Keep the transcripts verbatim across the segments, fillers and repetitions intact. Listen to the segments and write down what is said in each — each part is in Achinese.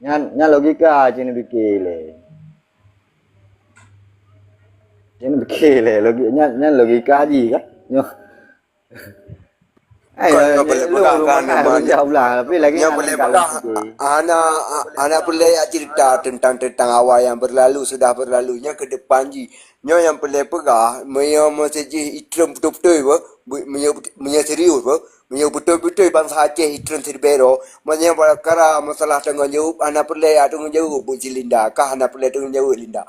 Nyan, nyan logika cit neupike lé. Cit neupike lé, logi-, nyan, nyan logika jih kan? Nyoe. Hai, kon nyoe, nyoe boleh nyoe peugah lu kan, makan nama rujak ulang, tapi lagi nyoe nak boleh lengkap peugah. Lagi. Hana, hana boleh ya cerita tentang, tentang awal yang berlalu, sudah berlalu. Nyoe ke depan jih. Nyoe nyang peureulée peugah, meunyoe meuseujih itrön beutôi-beutôi beuh, bu-, meunyoe, meunyoe serius beuh, meunyoe beutôi-beutôi bansa Aceh itrön siribée droe, meunyoe peukara masalah tanggong jaweueb, hana peureulée tanggong jaweueb buet si Linda, ka hana peureulée tanggong jaweueb Linda.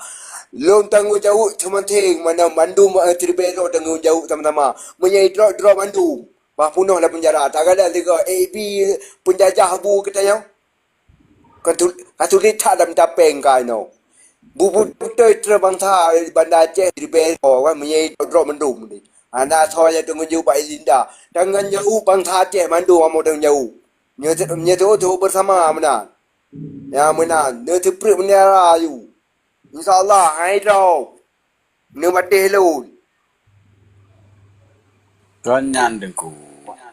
Lôn tanggong jaweueb seumaséng, mana mandum, eh, siribée droe tanggong jaweueb sama-sama. Meunyoe idroe, droe mandum, bah punoh lam penjara. Tagadan sigoe A B penjajah bu geutanyoe. Ka tu-, ka tuléh that lam tapéng ka inoe. Bubu beutôi treuk bansa Banda Aceh ribée droe kan, meunyoe droe mandum ni. Hana soe nyang teungeujaweueb bak Linda. Tanggong jaweueb bansa Aceh mandum kamoe teungeujaweueb. Nyoe, nyoe teu-, teu bersama meunan. Ya meunan, nyoe teupreuet bendera yu. Insya Allah, hai droe. Neumatéh lôn. Kon nyan Teungku,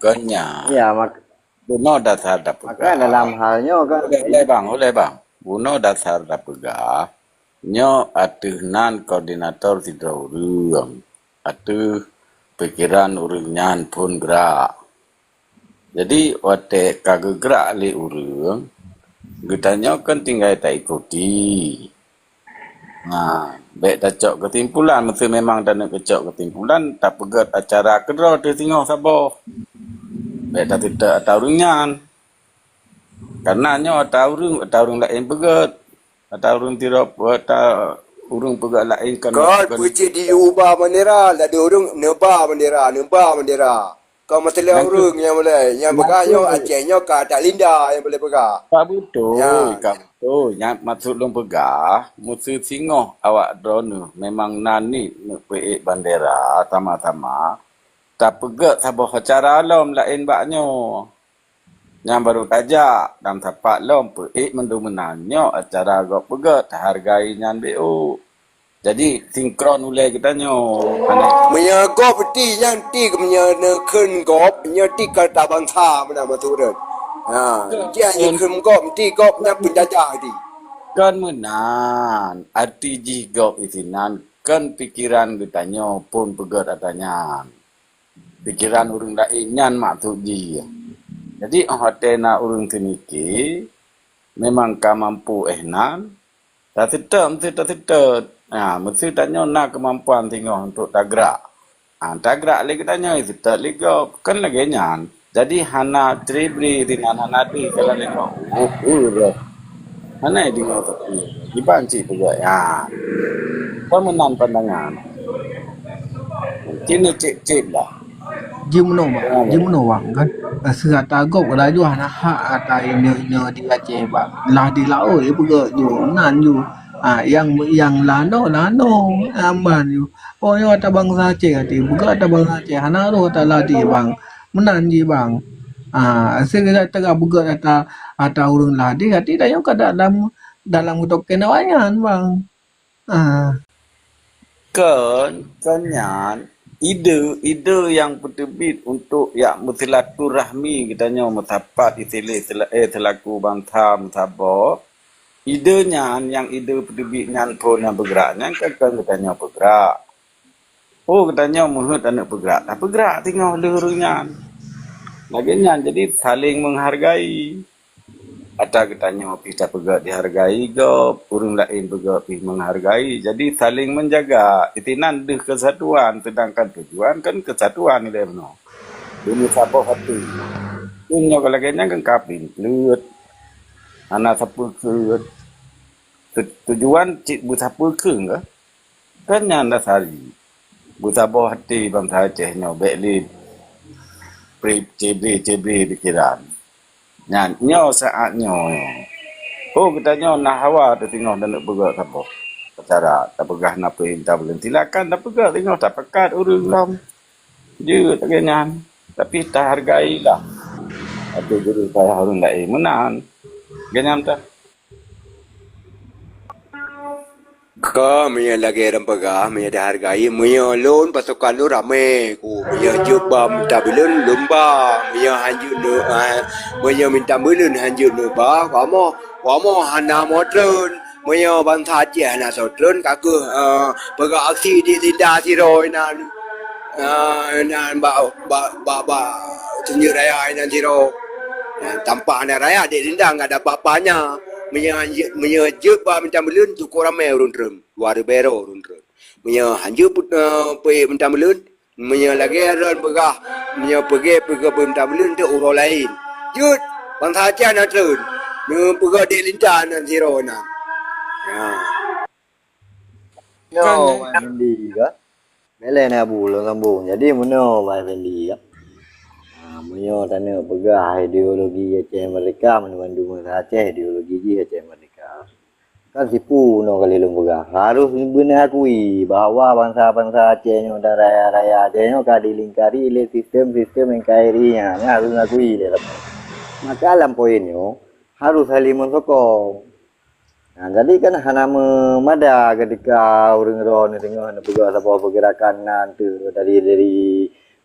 kon nyan. Ya, mak-, bunoe dasar tapeugah. Maka dalam hal nyoe kan. Ulée, ulée bang, ulée bang. Bunoe dasar tapeugah. Nyoe ateueh nan koordinator sidroe ureuëng. Ateueh pikeran ureuëng nyan phon geurak. Jadi, watée ka geugrak lé ureuëng, geutanyoe kan tinggai taikuti. Nah, bék tacok keusimpulan, meuseu memang taneuk keucok keusimpulan, tapeugét acara keudroe teuh singoh saboh. Bék tateuteuek ata ureuëng nyan. Karena nyoe ata ureuëng, ata ureuëng laén peugét. Ata ureuëng tirok, ata ureuëng peugét laén kan. Kon peucit di uba bendera, ladôm ureuëng neuba bendera, neuba bendera. Kon masalah ureuëng nyang mulai, nyang peugah nyoe Aceh nyoe ka ata Linda nyang boleh peugah. Ka beutôi, ya. Ka beutôi. Nyang maksud lôn peugah, meuseu singoh awak droeneuh memang na niet neuk peuék bandera sama-sama, tapeugét saboh acara lom laén bak nyoe. Nyang barô tajak dan sapat lom peuék mandum meunan nyoe acara gob peugét tahargai nyan B O. Jadi, sinkron ulée geutanyoe. Meunyoe gob ti nyan ti meunyoe neukheun gob, nyoe ti kata bansa meunan maksud. Ha, jiah neukheun gob ti gob nyan peunjajah ti. Kon meunan, arti jih gob isinan kon pikeran geutanyoe phon peugét ata nyan. Pikeran ureuëng laén nyan maksud jih. Jadi, óh watée na ureuëng teumike, memang ka mampu éh nan, taseutôt, meuseu taseutôt. Ha, meuseu tanyoe na keumampuan singoh untuk tagrak. Ha, tagrak lé geutanyoe, seutôt lé gob. Kan lagée nyan. Jadi, hana cre-bre sinan, hana deuh salah lé gob. Oh, oh, roh. Hana deungoe sapeue. Jiban cit peugah, ya. Kon meunan pandangan. Kini cit-cit lah. Jimeunoe, Bang. Jimeunoe, Bang, kan. Seurata gob laju hana hak ata inyoe-inyoe di Aceh, Bang. Lah di laôt, ya, peugah ju. Nan ju. Ah, yang, yang lano, lano. Amban ju. Oh, nyoe ata bansa Aceh, ati. Peugah ata bansa Aceh. Hana roh ata ladi, Bang. Meunan ji, Bang. Ah, seurata ka peugah ata, ata ureuëng ladi, ati tanyoe ka dalam, dalam geutoken awaknyan, Bang. Ah. Kon, kon nyan, ide, ide nyang peuteubiet untuk yak meusilaturahmi geutanyoe meusapat isilih sela-, eh, selaku bansa meusaboh. Ide nyan, nyang ide peuteubiet nyan phon nyang peugrak nyan kan, kon geutanyoe peugrak. Oh, geutanyoe meuheuet aneuëk peugrak, tapeugrak singoh lheueh ureuëng nyan. Lagée nyan, jadi saling menghargai. Ata geutanyoe pih tapeugah dihargai gob, ureuëng laén peugah pih menghargai. Jadi saling menjaga. Itinan deuh kesatuan, sedangkan tujuan kan kesatuan ilée meunoe. Deungon saboh até. Nyoe ka lagée nyan kan kapin, pleuet. Hana sapeue keuet. Tu-, tujuan cit beusapeue keueng kah? Kan nyan dasar jih. Beusaboh até bansa Aceh nyoe bék lé pri-, cebre-cebre pikeran. Nyan, nyoe saát nyoe. Oh, geutanyoe na hawa teuh singoh taneuk peugah saboh acara, tapeugah na peurintah buleuen. Silakan tapeugah singoh, tapakat ureuëng lom. Jeuet lagée nyan. Tapi tahargailah. Ateueh jureueng payah ureuëng laén meunan. Lagée nyan tah. Ka meunyoe lagée ureuëng peugah, meunyoe dihargai, meunyoe lôn pasukan lôn ramé ku, meunyoe jeuet ba minta buleuen, lôn ba, meunyoe hanjeuet neu-, ah, meunyoe minta buleuen hanjeuet neuba, kamoe Kamoe hana meutrön, meunyoe bansa Aceh hana soe trön, ka kheueh, eh, peugah aksi di linda sidroe inan, eh, inan bak, bak, bak, bak Teunjeut Raya inan sidroe. Nah, tanpa hana raya, di linda nggak ada apa-apanya. Meunyoe, meunyoe jeuet bak Mintang Buleuen, cukup ramé ureuëng trön, dua ribèe droe ureuëng trön. Meunyoe hanjeuet peuet, eh, peuet Mintang Buleuen, meunyoe lagèe droen peugah, meunyoe peugèt peugah Mintang Buleuen teuh uroe laén. Jeuet, bansa Aceh na trön. Neupeugah di linta nan sidroe na. Ya. Nyoe, Bang Effendi, ka? Beleh na bu lôn sambông. Jadi, meunoe, Bang Effendi, ka? Ha, meunyoe taneuk peugah ideologi Aceh Merdeka, meunyoe bansa Aceh ideologi jih Aceh Merdeka. Kan sipu nyoe ka lheueh lôn peugah. Harôh beuna akui bahwa bansa-bansa Aceh nyoe dan raya-raya Aceh nyoe ka dilingkari lé sistem-sistem N K R I nyan. Nyan harôh akui lé. Maka lam poin nyoe, harôh saléng meusokong. Nah, jadi kan hana meumada ketika ureuëng droe neudeungoe neupeugah saboh pergerakan nan teuh dari, dari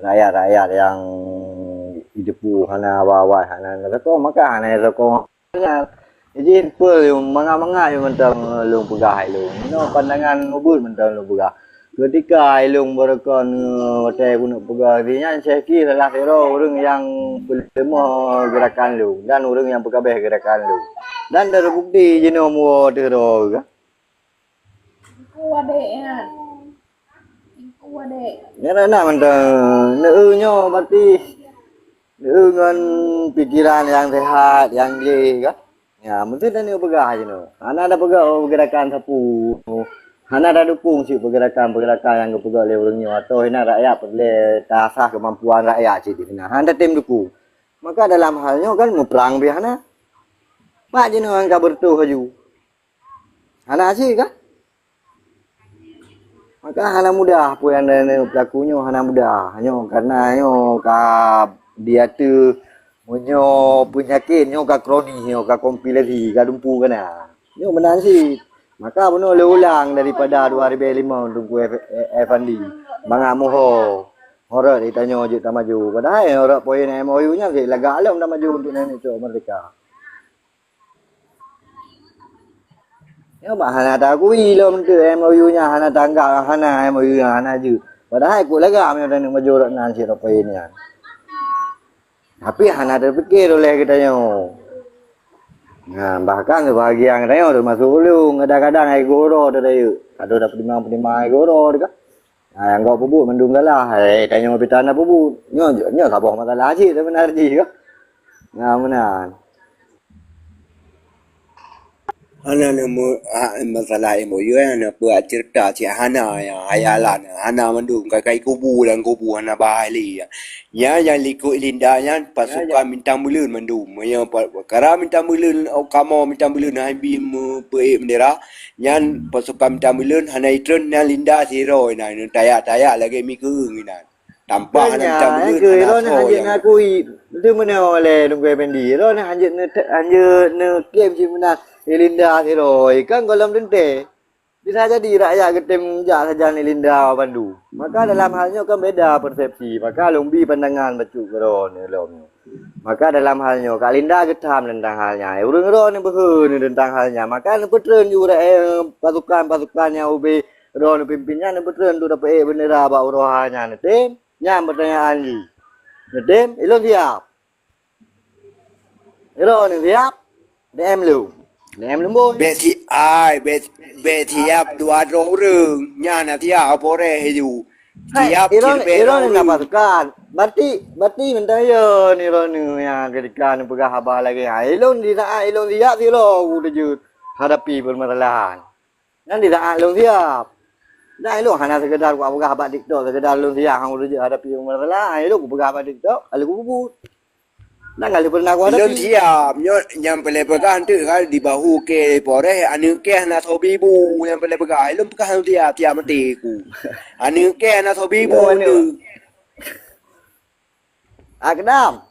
rakyat-rakyat nyang jiteupeue hana awai-awai, hana neusokong, maka hana neusokong. Nyan, jih peue lôn mangat-mangat lôn mantong lôn peugah lôn. Inoe pandangan ubit mantong lôn peugah. Keutika ilôn beureukan, eh, watèe keuneuk peugah lagèe nyan, Syekh Ki salah sidroe ureuëng nyang peuleumoh geurakan lôn dan ureuëng nyang peukabeh geurakan lôn. Dan teubukti jinoe muwoe teuh droe geuh. Ku adék nyan. Ku adék. Nyan na mantong, neu-eu nyoe berarti neu-eu ngon pikiran nyang sehat, nyang gleh, kan? Ya, meusti taneuk peugah jinoe. Hana tapeugah, oh, pergerakan sapeue. Hana tadukong cit pergerakan-pergerakan nyang geupeugah lé ureuëng nyoe, atau hina rakyat peureulèe taasah keumampuan rakyat cit disinan. Hana tatem dukong. Maka dalam hal nyoe kan muprang pih hana. Pak jinoe nyang ka beureutoh laju. Hana cit kan? Maka hana mudah peue nyang na peulaku nyoe, hana mudah. Nyoe karena nyoe ka diateueh, meunyoe peunyakét nyoe ka kronis, nyoe ka komplikasi, ka lumpu kana. Nyoe meunan cit. Maka bunoe lé ulang daripada dua ribèe limong Teungku F-, F-, Effendi. Mangat muho. Horot tanyoe jeuet tamaju. Padahai horot poin M O U nyan cit lagak lom tamaju untuk nenek cucoe merdeka. Nyoe bah hana takui lom teuh M O U nyan hana tanggap, hana M O U nyan hana jeuet. Padahai kok lagak meunyoe taneuk majorat nan cit rot poin nyan. Tapi hana teupikir oleh geutanyoe. Nah, bahkan sebahagian geutanyoe teumasuk ulôn, kadang-kadang ai goro teuh rayeuk. Adoe tapeudimang-peudimang ai goro teuh ka. Nah, nyang gob peubuet mandum salah. Hai, tanyoe pih tan na peubuet. Nyoe, nyoe saboh masalah cit sebenar jih ka. Nah, meunan. Hana na mu-, ha, masalah M O U, hana peuet ceurita cit hana, ya, hayalan, hana mandum, ka kai kubu dan kubu hana bahai lé, ya. Nyan nyang likot linda nyan pasukan Mintang Buleuen mandum. Meunyoe pa-, peukara Mintang Buleuen, oh, kamoe Mintang Buleuen hai bi meupeuék bendera, nyan pasukan Mintang Buleuen hana itreun nyan linda sidroe inan, tayak-tayak lagèe mi keureung inan. Tanpa hana Mintang Buleuen, hana soe nyang ngakui. Beutôi meunoe lé Teungku Effendi. Droeneuh hanjeuet neu-, hanjeuet neuklaim cit meunan, eh, linda sidroe. Kan gohlom teuntèe. Bisa jadi rakyat geutem jak sajan linda bandum. Maka dalam hal nyoe kan beda persepsi. Maka lôn bi pandangan bacut keudroe nyoe lom nyoe. Maka dalam hal nyoe, Kak Linda geutham teuntang hal nyan. Ureueng droeneuh beuhe nyoe teuntang hal nyan. Maka neupeutreun ju ureueng, eh, pasukan-pasukan nyang ubé droeneuh pimpin nyan neupeutreun untuk dapeuék beundera bak uroe hai nyan. Neutem? Nyan peutanyaan jih. Neutem? Ilôn siap. Droeneuh siap? D M lôn. D M lôn boh. Bèk si-, ai, bèk, bèk siap dua droe ureueng. Nyan na siap, Polres laju. Hai, siap, ilôn, ilôn na pasukan. Berarti, berarti mantong yo ni droeneuh nyang ketika neupeugah haba lagèe nyan. Ilôn di saat ilôn siap sidroe kuteujeuet hadapi permasalahan. Nyan di saat lôn siap. Nyan ilôn hana sekedar kupeugah bak TikTok, sekedar lôn siap han kuteujeuet hadapi permasalahan. Ilôn kupeugah bak TikTok, lalu kupeubuet. Nyan ka lheueh peureunah kuhadapi. Ilôn siap, nyoe nyang peureulèe peugah enteuk ka di bahu kèe Polres, aneuk kèe hana soe bi bu nyang peureulèe peugah. Ilôn peugah siap, siap maté ku. Aneuk kèe hana soe bi bu enteuk. Ah, keudam.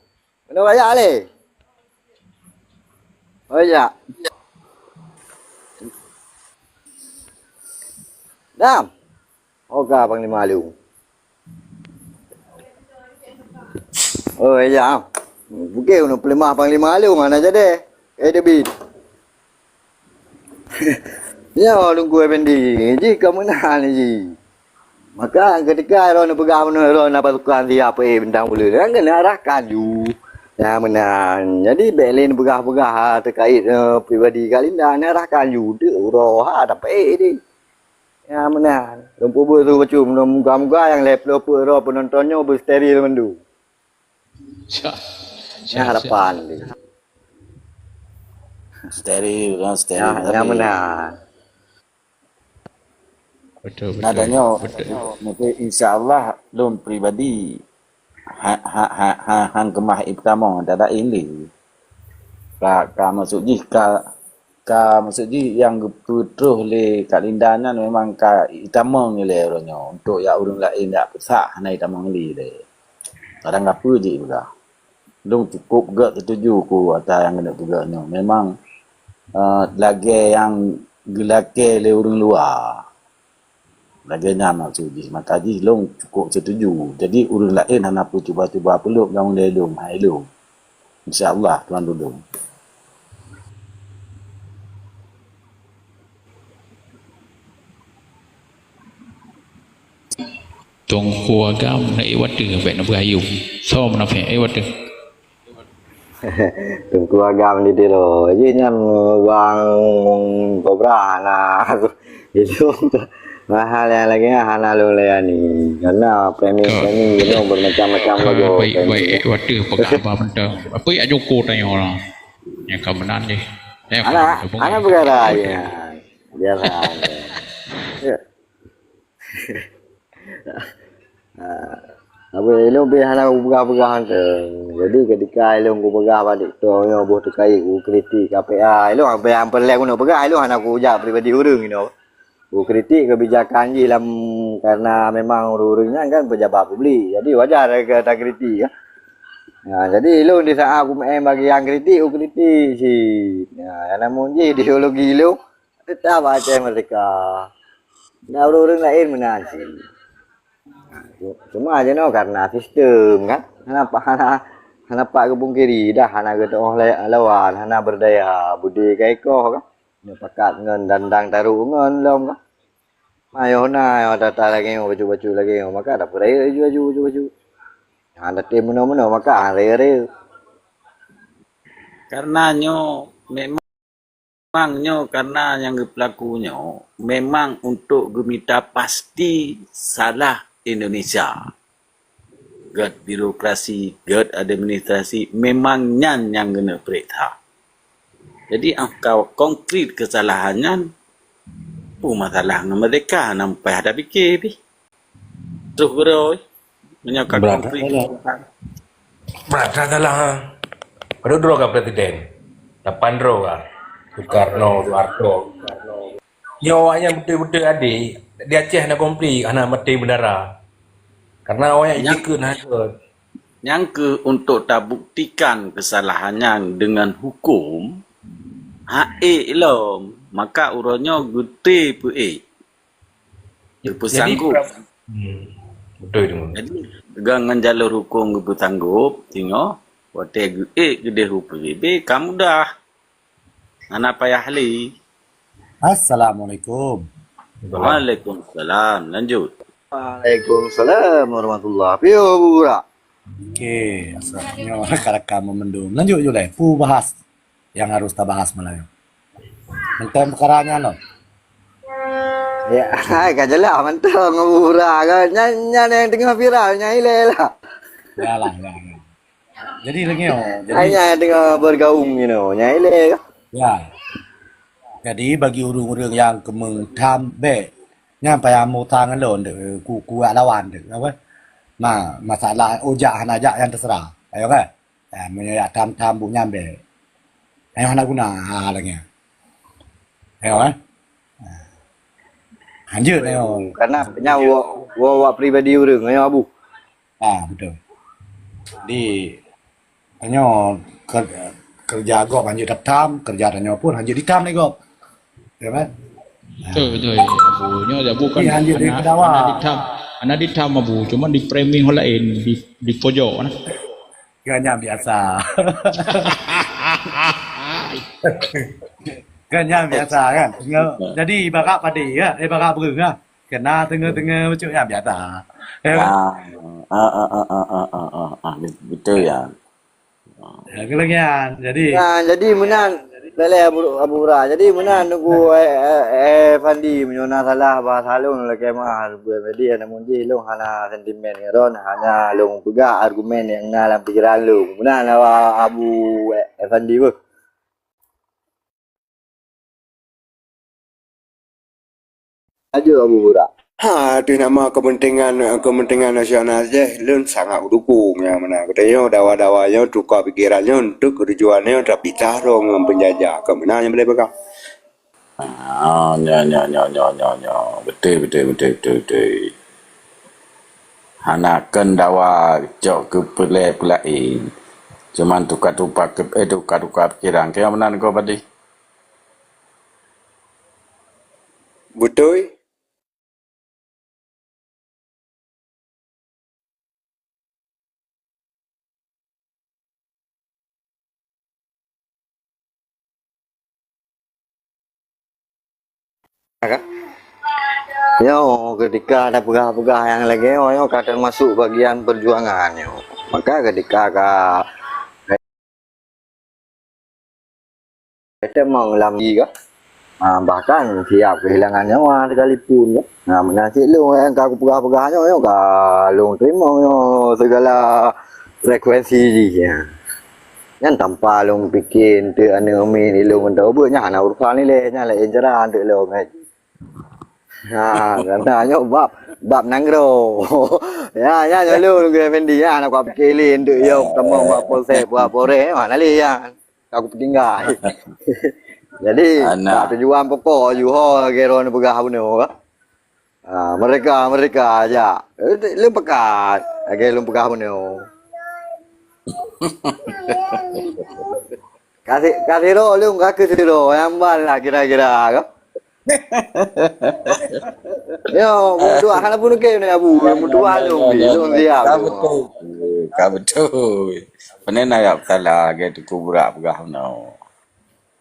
Keunoe raya lé. Oh, ya. Dam. Oga Panglima Along. Oh, iya. Bukan untuk pelemah Panglima Along, hana jadi. Eh, David. Nyoe Teungku Effendi, jih ka meunan jih. Maka ketika droe neupeugah bunoe droe na pasukan siap, eh, bintang buleuen, kan keuneuk arahkan ju. Nyang meunan. Jadi, bèk lé neupeugah-peugah terkait, eh, pribadi Kak Linda, neuarahkan ju. Deuk uroe ha tapé deh. Nyang meunan. Lôn peubuet su bacut, mudah-mudahan nyang lhèe ploh peuet droe peunonton nyoe beusteril mandum. Sya, sya, sya. Nyan harapan lé. Steril, kan, steril. Nyan, tapi nyan meunan. Betul, betul. Nah, tanyoe, betul. Mungkin insya Allah lôn pribadi ha, ha, ha, ha, han keumah itamong tada ini. Ka, ka maksud jih ka, ka maksud jih nyang geupeutroh lé Kak Linda nyan memang ka itamong ilèe uroe nyoe untuk jak ureueng laén jak peusak hana itamong lé. Kadang kapeue jih peugah. Lôn cukup gèt setuju ku ata nyang keuneuk peugah nyoe. Memang, eh, lagèe nyang geulakèe lé ureueng luwa. Lagèe nyan maksud jih. Maka jih lôn cukup setuju. Jadi ureueng laén hana peucuba-cuba peulok nyang lé lôn, hai lôn. Insya Allah Tuhan tulông. Teungku Agam na ék watèe bèk na beurayum. Soe munafék ék watèe. Teungku Agam di Tiro. Jih nyan wang kobra na. Itu mahal nyang lagèe nyan hana lôn layani. Karena premi-premi itu bermacam-macam lagu. Baik, baik, ék watèe peugah haba mantong. Apa ya joko tanyoe lah. Nyang ka meunan jih. Anak, anak peugah dah ya. Biasa. Ya. Ha, apa ilôn pih hana kupeugah-peugah mantong. Jadi ketika ilôn kupeugah bak TikTok nyoe boh teuka kukritik K P A, ilôn apa nyang peureulèe keuneuk peugah, ilôn hana kujak pribadi ureueng inoe. Kukritik kebijakan jih lam, karena memang ureueng-ureueng nyan kan pejabat publik. Jadi wajar ke takritik kan. Ha, jadi ilôn di saat kumeu'en bagi nyang kritik, kukritik cit. Ha, nyang namun jih ideologi ilôn tetap Aceh Merdeka. Dan ureueng-ureueng laén meunan cit. Cuma jinoe karena sistem kan. Hana pa-, hana, hana pat geupungkiri dah hana geutu'oh la-, lawan, hana berdaya, beudé ka ikoh kan. Nyoe pakat ngon dandang tarok ngon lom kan. Mayoh na, yoh tata lagèe nyoe, bacut-bacut lagèe nyoe, maka tapeurayeuk laju-laju bacut-bacut. Hana tatem meunoe-meunoe, maka han rayeuk-rayeuk. Karena nyoe memang Memang nyoe karena nyang geupeulaku nyoe memang untuk geumita pasti salah Indonesia. Gèt birokrasi, gèt administrasi, memang nyan nyang geuneuk peuriksa. Jadi, angka konkret keusalahan nyan, peue masalah ngon merdeka, hana payah tapike pih. Troh keudroe, meunyoe ka Brat konflik. Brat that salah, ha. Padub droe ka presiden? Lapan droe ka. Soekarno, Soeharto. Nyoe awaknyan beutôi-beutôi adé. Di Aceh hana konflik, hana maté beundara. Karena awaknyan Nyang, itikeuet hana ikot. Nyang keuh untuk tabuktikan keusalahan nyan deungon huköm, hak ék lom, maka uroe nyoe geuté peuék. Jadi, geupeusanggob. Pra-, hmm, beutôi tu. Jadi, ngon jalur huköm geupeusanggob, singoh, watèe geuék keudéh u P B B, ka mudah. Hana payah lé. Assalamualaikum. Waalaikumsalam. Lanjut. Waalaikumsalam warahmatullah. Piye, Abu Burak? Okey, asal nyoe rakan-rakan meumendung. Lanjut ju lé. Peue bahas nyang harus tabahas malam nyoe? Mantong peukara nyan lom. Ya, hai, ka jeulaih mantong Abu Burak kan. Nyan, nyan nyang teungoh viral, nyan ilèe lah. Yalah, ya, ya. Jadi lagèe nyoe, jadi Hai, nyan nyang teungoh bergaung, you know, nyan ilèe kan. Ya. Jadi bagi ureueng-ureueng nyang keumeung tham bèk, nyan payah meuutang ngon lôn deuh, ku, kuat lawan deuh, apa? Ma, masalah ojak hana jak nyan teuseurah. Ayo kan? Ah, meunyoe jak tham-tham buet nyan bèk. Ayo hana guna, ha, lagèe nyan. Ayo, eh. Ah. Lanjut, ayo. Karena nyan wa-, wa-, wak pribadi ureueng, ayo Abu. Ah, betul. Di, tanyoe ker-, keureuja gob hanjeuet tatham, keureuja tanyoe pun hanjeuet ditam lé gob. Ya kan? Betul, betul. Abu, nyoe Abu kan Ini hanjeuet hana, daripada awak. Hana ditam, hana ditam Abu, cuma di framing laén, di, di pojok nah. Ya, nyan biasa. Kan nyan biasa kan. Teungoh, jadi ibarat padé kan, eh, ibarat breueh kan. Kena teungoh-teungoh bacut nyan biasa. Ya kan? Ah, ah, ah, ah, ah, ah, ah, ah, ah, betul ya. Ya, keu lagèe nyan. Jadi, nah, jadi meunan, lalè Abu, Abu Ra. Jadi meunan Teungku, eh, eh, eh, Fandi, meunyoe na salah bahasa lôn, lakèe meu'ah. Jadi, namun jih lôn hana sentimen ngon droen, hanya lôn peugah argumen nyang na lam pikiran lôn. Meunan Abu, eh, Fandi beuh. Laju Abu Burak. Ha, ateueh nama kepentingan, kepentingan nasional Aceh, lôn sangat mendukung nyang meunan. Geutanyoe dawa-dawa nyoe tukar pikiran nyoe untuk tujuan nyoe, tapi taroe ngon penjajah. Keu meunan nyang boleh peugah. Ah, nyo, nyo, nyo, nyo, nyo, nyo. Beutôi, beutôi, beutôi, beutôi, beutôi. Hana kon dawa cok keu peulée peulaén. Cuman tuka-tuka keu, eh, tuka-tuka pikiran. Keu meunan ko padé. Beutôi. Nyoe ketika ada peugah-peugah nyang lagèe nyoe, nyoe ka termasuk bagian perjuangan nyoe. Maka ketika ka Teumong lam ié ka. Ha, bahkan siap kehilangan nyawa sekalipun ka. Ha, meunan cit lôn nyang ka kupeugah-peugah nyoe, nyoe ka lôn teurimong nyoe segala frekuensi jih, ya. Nyan tanpa lôn pike eunteuk aneuk miet ilôn mantong ubeut, nyan hana urusan ilèe, nyan laén cara eunteuk lôn. Ha, karena nyoe bab, bab nanggroe. Ya, ya, nyoe lôn keu Fendi, ya, nak kupiké lé eunteuk yo, tamong bak polsek, bak polres, mana lé, ya. Ka kupeutinggai. Jadi, tujuan pokok ju ho lagèe droeneuh peugah bunoe, ka. Ha, mereka, mereka aja. Eh, lôn peugah, lagèe lôn peugah bunoe. Ka si-, ka sidroe lôn, ka keu sidroe, nyang ban lah kira-kira, ka. Yo, meutuah hana pun ke ni Abu, meutuah lôn, lôn siap. Ka beutôi, ka beutôi. Pane na yak salah lagèe Teungku Burak peugah bunoe.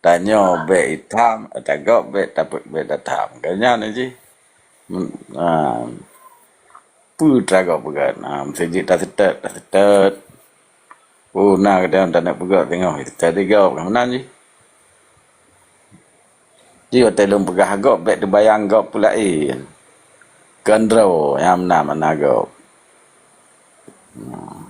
Tanyoe bèk itam, tagok bèk tapeuet bèk tatam. Ka nyan jih. Hmm, ha. Peue tagok peugah? Ha, meuseujid taseutôt, taseutôt. Oh, na kadang taneuk peugah teungoh, taseutôt gob, ka meunan jih. Ji watèe lôn peugah gob, bèk teubayang gob peulaén. Keundroe nyang na makna gob. Hmm.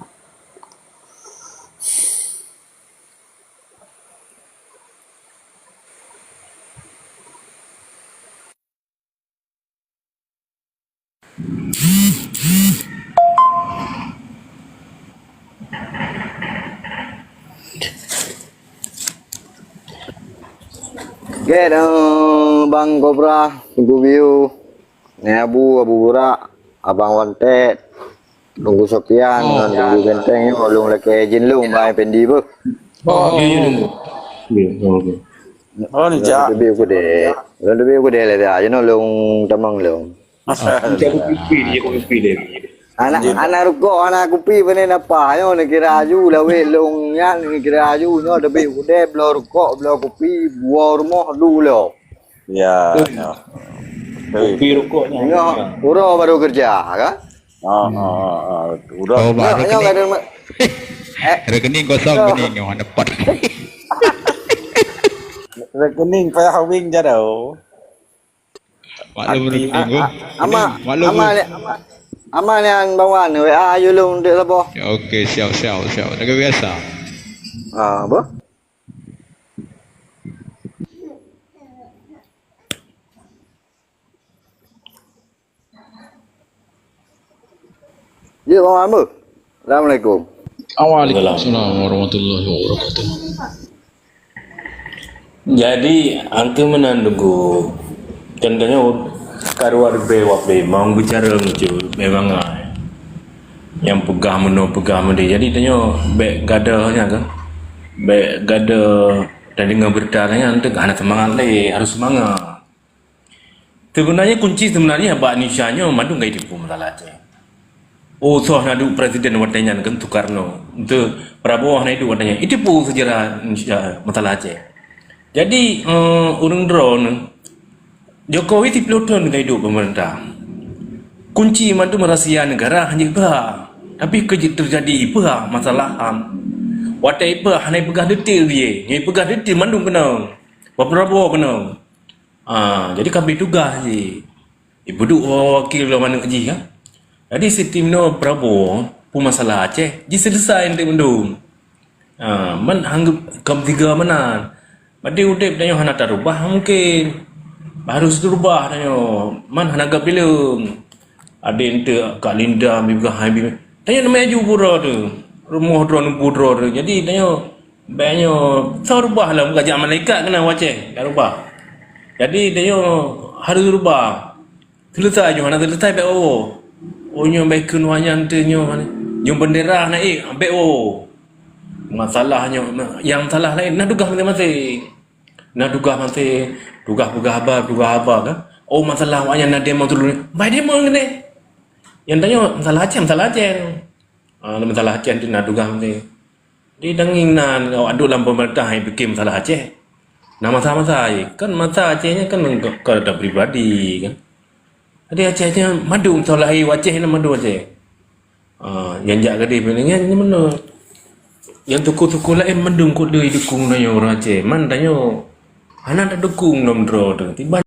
Oke, dan Bang Kobra, Teungku Biu, Neh Abu, Abu Burak, Abang Wanted, Teungku Sopian, oh, ngon Teungku Genteng nyoe, lôn lakèe jin lôn, Bang Effendi beuh. Oh, iya, iya, iya. Iya, oh, iya. Oh, ni jak. Lôn teubiet keudè. Lôn teubiet keudè lé dah, jinoe lôn tamong lôn. Anak, anak rukok, anak kupi, beuné napa? Nyoe neukira aju, lawét lôn nyan neukira aju, nyoe teubiet keudè, bloe rukok, bloe kupi, buwoe rumoh, du lom. Ya, ya. Kupi rukok nyan. Nyoe, uroe baru kerja, kan? Ah, ah, ah, ah. Udah. Oh, bak nyoe, nyoe rekening. Ka ada ma-, eh. Rekening kosong, nyoe. Rekening nyoe hana pat. Rekening payah wing jadau. Maklum rekening, a-, oh. A-, ama, rekening, maklum, ama, oh. Ama, ama nyan bawan, W A ayu lôn dek saboh. Ya, oke, siap, siap, siap. Lagèe biasa. Ah, apa? Ya, Bang Amir. Assalamualaikum. Waalaikumsalam warahmatullahi wabarakatuh. Jadi, angka meunan Teungku. Contohnya, karuat leubeh wak memang bicara lucu, memang ai. Nyang peugah meunoe, peugah meudeh. Jadi, tanyoe bèk gadoh nyan kan. Bèk gadoh dan deungoe beurita nyan, teuka hana seumangat lé, harôh seumangat. Seubeunajih kunci seubeunajih bak Indonesia nyoe mandum ka jitipu masalah Aceh. Oh, soh na duek presiden watèe nyan kan Soekarno. Ente Prabowo na duek watèe nyan. Jitipu seujarah Indonesia masalah Aceh. Jadi, eh, ureuëng droeneuh, Jokowi siplôh thon ka hidup peumeurintah. Kunci mandum rahsia negara hana jeuet peugah. Tapi keu jeuet teujadi ipeugah masalah HAM. Watée ipeugah hana ipeugah detail jih, nyang ipeugah detail mandum keunoe. Pak Prabowo keunoe. Ah, jadi ka bri tugaih jih. Ibuduek wakil lom aneuk jih kan. Jadi sitim nyoe Prabowo pun masalah Aceh jiseuleusoe enteuk mandum. Ha, man anggap kaum tiga meunan. Badi udeb tanyoe hana tarubah mungkin. Harus tarubah tanyoe. Man hana gap bileueng. Adik enteuk Kak Linda bibgah hai bi. Tanyoe nama aju pura tu. Rumoh droe nubu droe tu. Jadi tanyoe banyoe tarubah lah muka jak malaikat kena waceh tarubah. Jadi tanyoe harus rubah. Selesai nyoe, hana selesai bek oh. Oh nyoe bek keu nyoe nyan teu nyoe. Nyoe bendera na eh bek oh. Masalah nyoe yang salah lain nah tugas masing-masing. Nah tugas masing, tugas peugah haba, peugah haba kan. Oh masalah awak nyan na demo dulu ni. Bai demo ngene. Yang tanyoe masalah Aceh, masalah Aceh. Ah, masalah Aceh tu na tugas masing. Di dangin na awak duduk dalam pemerintah yang bikin masalah Aceh. Nah masa-masa je kan masa Aceh ni kan kau ada pribadi kan. Jadi Aceh Aceh madu misal lahir Aceh ni madu Aceh. Ah, yang jak gadis ni kan ni mana? Yang tuku-tuku lain mendung kok dia dukung nanya orang Aceh. Man tanyo hana tak dukung nom draw tu. Tiba